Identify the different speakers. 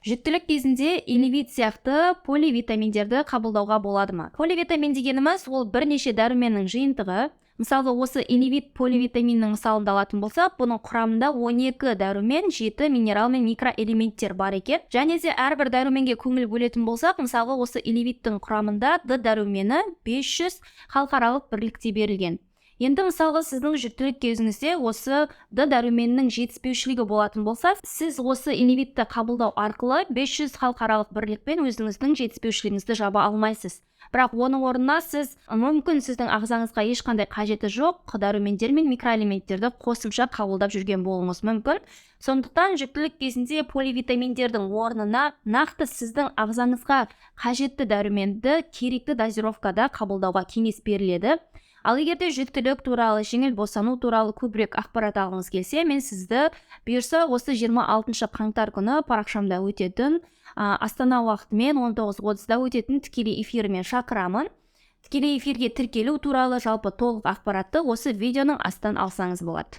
Speaker 1: Жүктілік кезінде Элевит сияқты поливитаминдерді қабылдауға болады ма? Поливитамин дегеніміз – ол бірнеше дәруменнің жиынтығы. Мысалы, осы Элевит поливитаминінің мысалында алатын болсақ, бұның құрамында 12 дәрумен, 7 минерал мен микроэлементтер бар екен. Және де әрбір дәруменге көңіл бөлетін болсақ, мысалы, осы Элевиттің құрамында Д дәрумені 500 халықаралық бірлікте берілген. Енді, мысалға, сіздің жүктілік кезіңізде осы Д дәруменінің жетіспеушілігі болатын болса, сіз осы Элевитті қабылдау арқылы 500 халықаралық бірлікпен өзіңіздің жетіспеушілігіңізді жаба алмайсыз. Бірақ оның орнына сіз мүмкін сіздің ағзаңызға ешқандай қажеті жоқ дәрумендер мен микроэлементтерді қосымша қабылдап жүрген болуыңыз мүмкін. Сондықтан жүктілік кезінде поливитаминдердің орнына нақты сіздің ағзаңызға қажетті дәруменді керекті дозировкада қабылдауға кеңес беріледі. Ал егер де жүктілік туралы, жеңіл босану туралы көбірек ақпарат алғыңыз келсе, мен сізді, бұйырса, осы 26 қаңтар күні парақшамда өтетін, Астана уақытымен 19:30-да өтетін тікелей эфиріме шақырамын. Тікелей эфирге тіркелу туралы жалпы толық ақпаратты осы видеоның астынан алсаңыз болады.